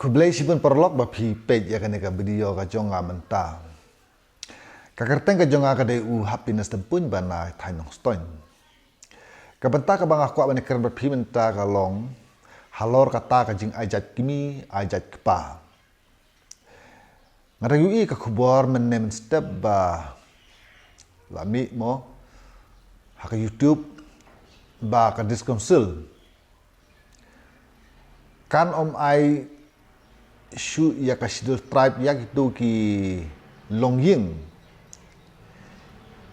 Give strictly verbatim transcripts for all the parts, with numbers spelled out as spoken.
Khublei shibun paralok ba phi peit ïa kane ka video ka jong nga mynta. Ka kyrteng ka jong nga ka dei u Happiness Tympuin ba na thaiñ Nongstoiñ. Ka bynta kaba nga kwah ban ïakren bad phi mynta ka long halor kata ka jingai jait kmie, ai jait kpa. Nga dang ïohi ka khubor mynne mynstep ba la mih mo ha ka YouTube ba ka District Council kan ym ai shuh ïa ka Scheduled Tribe ïa kito ki longïing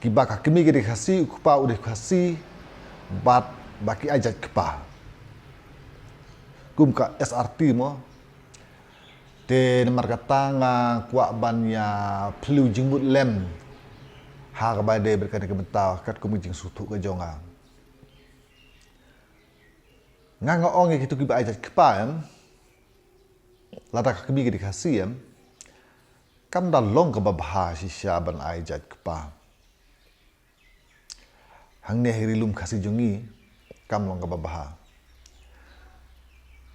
kiba ka kmie ka dei Khasi, u kpa u dei Khasi, bad ba ki ai jait kpa kum ka S R T mo. Te namar kata nga kwah ban ïa phylliew jingmut lem ha kaba dei bad kane ka bynta katkum ka jingsngewthuh ka jong nga. Nga nga ong ïa kito kiba ai jait kpa em, lada ka kmie ka dei Khasi em, kam da long kaba bha shisha ban ai jait kpa. Hangne ha ri lum Khasi jong ngi kam long kaba bha.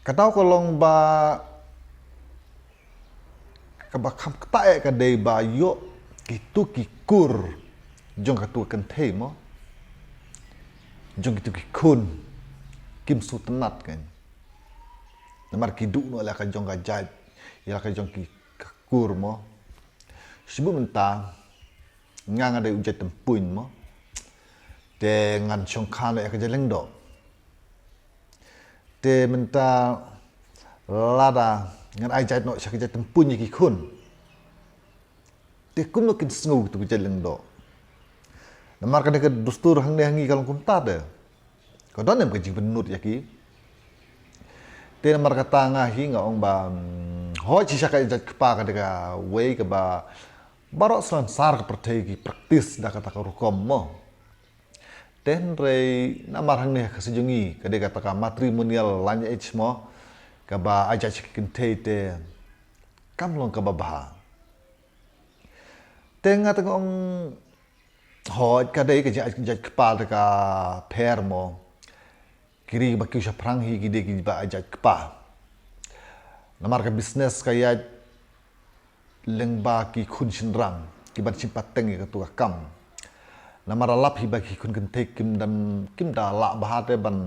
Ka daw ka long ba kaba kham ktah eh ka dei ba ïoh kito ki kur jong kato ka kynthei mo, jong kito ki khun kim sngewtynnat kan. Namar ki duh noh ïa la ka jong ka jait, ïa la ka jong ki ka kur mo. Shibun mynta nga nga dei u jait Tympuin mo. Te ngan shongkha noh ïa ka jait Lyngdoh. Te mynta lada ngan ai jait noh sha ka jait Tympuin ïa ki khun, te kumno kin sngew kito ki jait Lyngdoh? Namar kane ka dustur hangne ha ngi ka long kumta te. Ka don em ka jingpynnud ïa ki? Te namar kata nga hi nga ong ba, mm, hooid shisha ka jait kpa ka dei kawei kaba baroh slem sar ka pyrthei ki practice da kata ka rukom mo. Te hynrei namar hangne ha Khasi jong ngi ka dei kata ka matrimonial lineage mo, kaba ai jait sha ki kynthei te kam long kaba bha. Te nga te nga ong hooid ka dei ka jait, jait kpa te ka pher mo. Ki ri ba kiew shaphrang hi ki dei kiba ai jait kpa. Namar ka business ka ïaid lyngba ki khun shynrang kiban shim pateng ïa kato ka kam. Namar la lap hi ba ki khun kynthei kim dam, kim da lah bha te ban,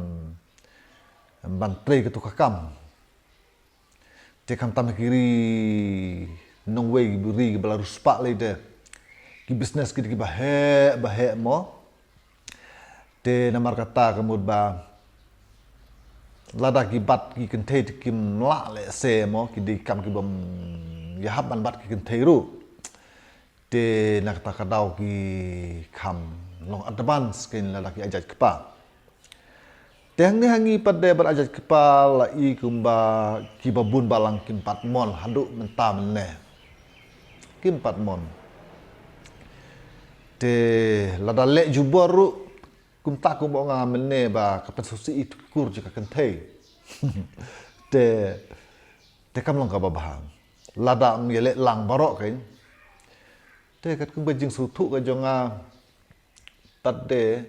ban trei kato ka kam. Te khamtam ki ri nongwei, ki ri kiba la riewspah lei te, ki business ki dei kiba heh ba heh mo. Te namar kata ka mut ba lada ki bat ki kynthei te kim lah leh se mo, ki dei kam kibym ïahap ban bat ki kynthei ruh. Te na kata ka daw ki kham long advance kein lada ki ai jait kpa. Te hangne ha ngi pat de ban ai jait kpa la i kumba kiba bun balang kim pat mon haduh mynta mynne. Kim pat mon. Te lada leh jubor ruh kumta kumba ong nga mynne ba ka pynsngewsih ïa kito ki kur jong ka kynthei. Te, te kam long kaba bha. Lada ym ïaleh lang baroh kein. Te katkum ka jingsngewthuh ka jong nga pat de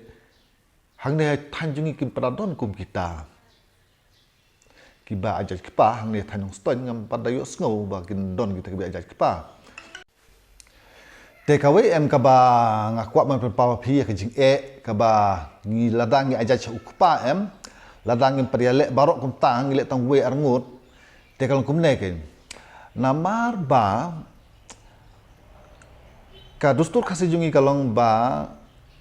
hangne ha thaiñ jong ngi kim pat da don kum kita kiba ai jait kpa, hangne thaiñ Nongstoiñ ngam pat da ïohsngew ba kin don kita kiba ai jait kpa. Te kawei em kaba nga kwah ban pynpaw ha phi ïa ka jingeh kaba ngi lada ngi ai jait sha u kpa em, lada ngim pat ïaleh baroh kumta, ngi leh tang wei ar ngut, te ka long kumne kein. Namar ba ka dustur Khasi jong ngi ka long ba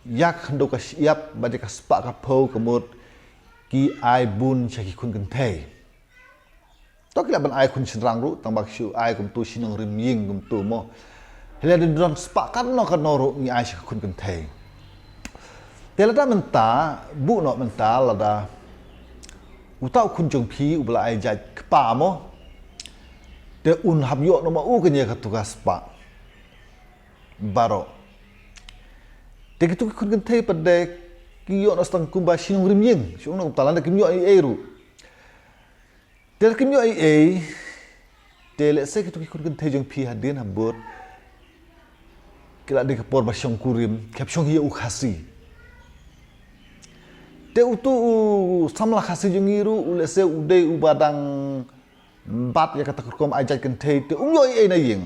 ïa ka khyndew ka shyiap bad ïa ka spah ka phew ka mut ki ai bun sha ki khun kynthei. To ki lah ban ai khun shynrang ruh tang ba ki shu ai kumto shi nongrim ïing kumto mo. Hynrei don spah katno katno ruh ngi ai sha ki khun kynthei. Te lada mynta, buh noh mynta lada uta u khun jong phi uba la ai jait kpa mo, te un hap ïoh noh ma u kane kato ka spah baroh. Te kito ki khun kynthei pat de ki ïoh noh tang kumba shi nongrim ïing, shi nongrim, tang lada kim ïoh ei ei ruh. Te kim ïoh ei ei, te lehse kito ki khun kynthei jong phi hadien habud ki la dei ka por ba shong kurim, ki hap shong hi ïa u Khasi. Te uto u samla Khasi jong ngi ruh u lehse u dei uba dang Bad ïa kata ka rukom ai jait kynthei te um ïoh ei ei na ïing.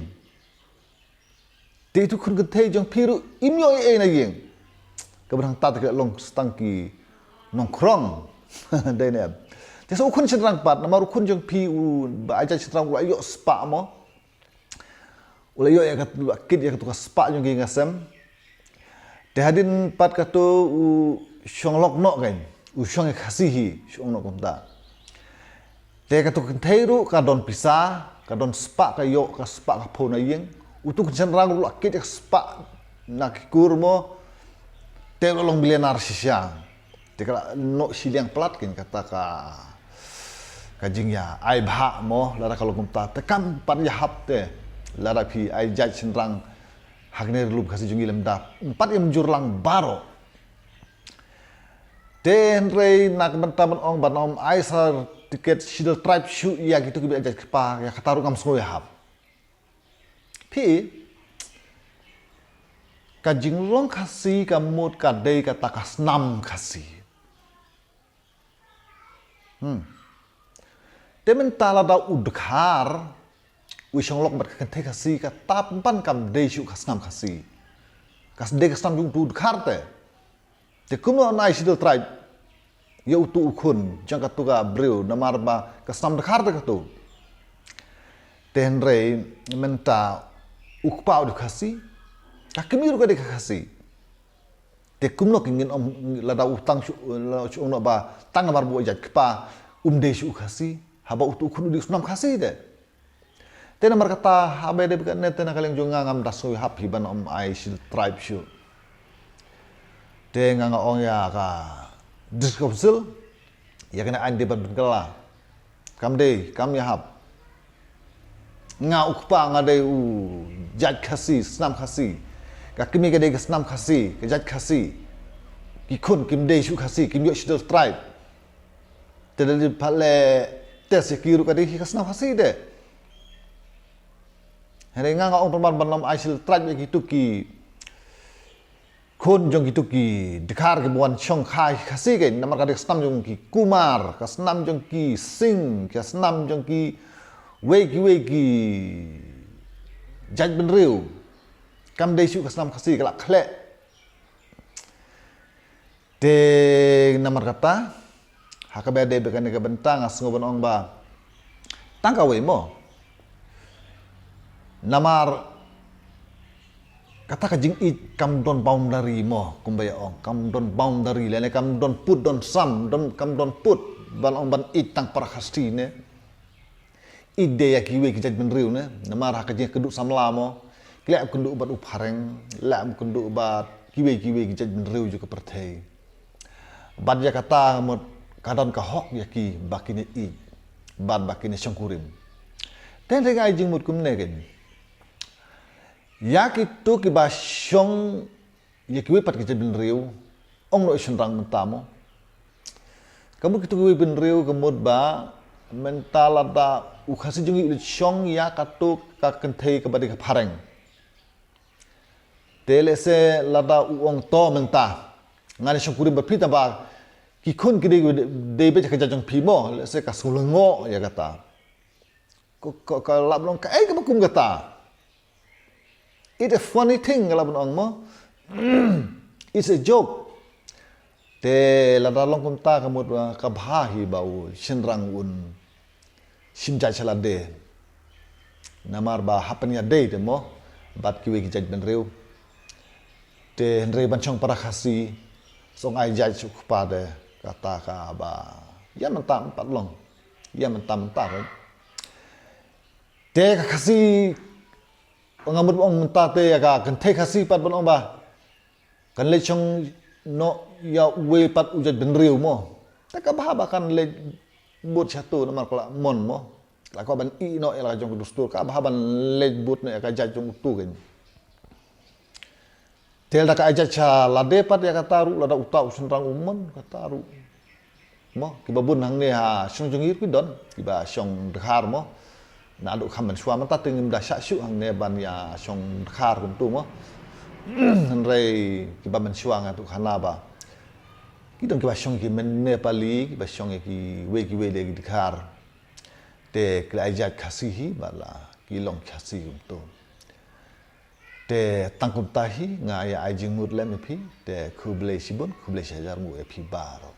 Te itu khun kynthei jong phi ruh im ïoh ei ei na ïing. Kaba nangta te ka long tang ki nongkhrong. Dei ne em. Te sa u khun shynrang pat, namar u khun jong phi u ba ai jait shynrang u la ïoh spah mo. U la ïoh ïa ka, u la kit ïa katu ka spah jong ki ïing ka sem. Te hadien pat katu u shong lok noh kein. U shong ïa Khasi hi, shong noh kumta. Te katu ka kynthei ruh ka don pisa, ka don spah ka ïoh, ka spah ka phew na ïing. Utu ka shynrang ruh la kit ïa ka spah na ki kur mo. Te u la long billionaire shisha. Te ka la noh shiliang palat kein kata ka, ka jingïa ai bhah mo, lada ka long kumta. Te kam pat ïahap te, lada phi ai jait shynrang ha kane ka ri lum Khasi jong ngi lymda. Ym pat ïa mynjur lang baroh. Te hynrei na ka bynta ban ong ban ym ai certificate Scheduled Tribe shuh ïa kitu kiba ai jait kpa, ïa kata ruh ngam sngew ïahap. Phi, ka jinglong Khasi ka mut ka dei kata ka snam Khasi. Hmm. Te mynta lada u dkhar u shong lok bad ka kynthei Khasi, kata pynban kam dei shuh ka snam Khasi. Ka dei ka snam jong utu u dkhar te. Te kumno yn ai Scheduled Tribe ïa utu u khun jong katu ka briew, namar ba ka snam dkhar te katu. Te hynrei mynta u kpa u dei Khasi, ka kmie ruh ka dei ka Khasi. Te kumno ki ngin ong lada u tang shu, lada u shu ong noh ba tang namar ba u jait kpa um dei shuh u Khasi, haba utu u khun u dei u snam Khasi te. Te namar kata haba ïadei bad kane te na ka liang jong nga ngam da sngew ïahap hi ban ym ai Scheduled Tribe shuh. Te nga nga ong ïa ka District Council, ïa kane aiñ dei ban pynkylla. Kam dei, kam ïahap. Nga u kpa nga dei u jait Khasi, snam Khasi. Ka kmie ka dei ka snam Khasi, ka jait Khasi. Ki khun kim dei shuh Khasi, kim ïoh Scheduled Tribe. Te lada phi leit test ïa ki ruh ka dei hi ka snam Khasi te. Hynrei nga nga ong pynban ban ym ai Scheduled Tribe ïa kitu ki khun jong kitu ki dkhar kiba wan shong kha Khasi kein, namar ka dei ka snam jong ki Kumar, ka snam jong ki Singh, ka snam jong kiwei kiwei ki jait bynriew. Kam dei shuh ka snam Khasi, ka la khleh. Te namar kata, ha kaba ïadei bad kane ka bynta nga sngew ban ong ba tang kawei mo. Namar kata ka jingïeit kam don boundary mo, kumba ïa ong, kam don boundary, lane kam don pud don sam, don, kam don pud ban ong ban ïeit tang para Khasi ne. Ïeit de ïa kiwei ki jait bynriew ne, namar ha ka jingkynduh samla mo, ki lah ban kynduh bad u phareng, lah ban kynduh bad kiwei kiwei ki jait bynriew jong ka pyrthei. Bad ïa kata mut ka don ka hok ïa ki ba kin ïeit, bad ba kin shongkurim. Te hynrei nga ai jingmut kumne kein. Ïa kitu kiba shong ïa kiwei pat ki jait bynriew, ong noh i shynrang mynta mo. Ka mut kitu kiwei bynriew ka mut ba mynta lada u Khasi jong ngi u leit shong ïa katu ka kynthei kaba dei ka phareng. Te lehse lada u ong to mynta ngan ïa shongkurim bad phi, tang ba ki khun ki dei, dei beit ka jait jong phi mo, lehse ka sngewlyngngoh ïa kata. Ka, ka, ka lah ban long kaei kaba kum kata. It's a funny thing, ka lah ban ong mo. It's a joke. Te lada long kumta ka mut ba ka bha hi ba u shynrang un shim jait sha lade. Namar ba hap ban ïadei te mo bad kiwei ki jait bynriew. Te hynrei ban shong para Khasi, sa ong ai jait sha u kpa te, kata kaba ïa mynta pat long. Ïa mynta mynta, right? Te ka Khasi, nga mut ong mynta te ïa ka kynthei Khasi pat ban ong ba kan leit shong noh ïa uwei pat u jait bynriew mo. Te ka bha ba kan leit bud shatu namar ka la mon mo. La kwah ban ïeh noh ïa la ka jong ka dustur, ka bha ban leit bud noh ïa ka jait jong utu kein. Te lada ka ai jait sha lade pat ïa kata ruh, lada uta u shynrang u mon kata ruh. Mo, kiba bun hangne ha shnong jong ngi ruh ki don kiba shong dkhar mo. Naduh kham mynshuwa mynta te ngim da shah shuh hangne ban ïa shong dkhar kumtu mo. Hynrei kiba mynshuwa nga tip khana ba ki don kiba shong ki myn Nepali, kiba shong ïa kiwei kiwei de ki dkhar. Te ki la ai jait Khasi hi bad la ki long Khasi kumto. Te tang kumta hi nga ïa ai jingmut lem ïa phi. Te khublei shibun, khublei shihajar nguh ïa phi baroh.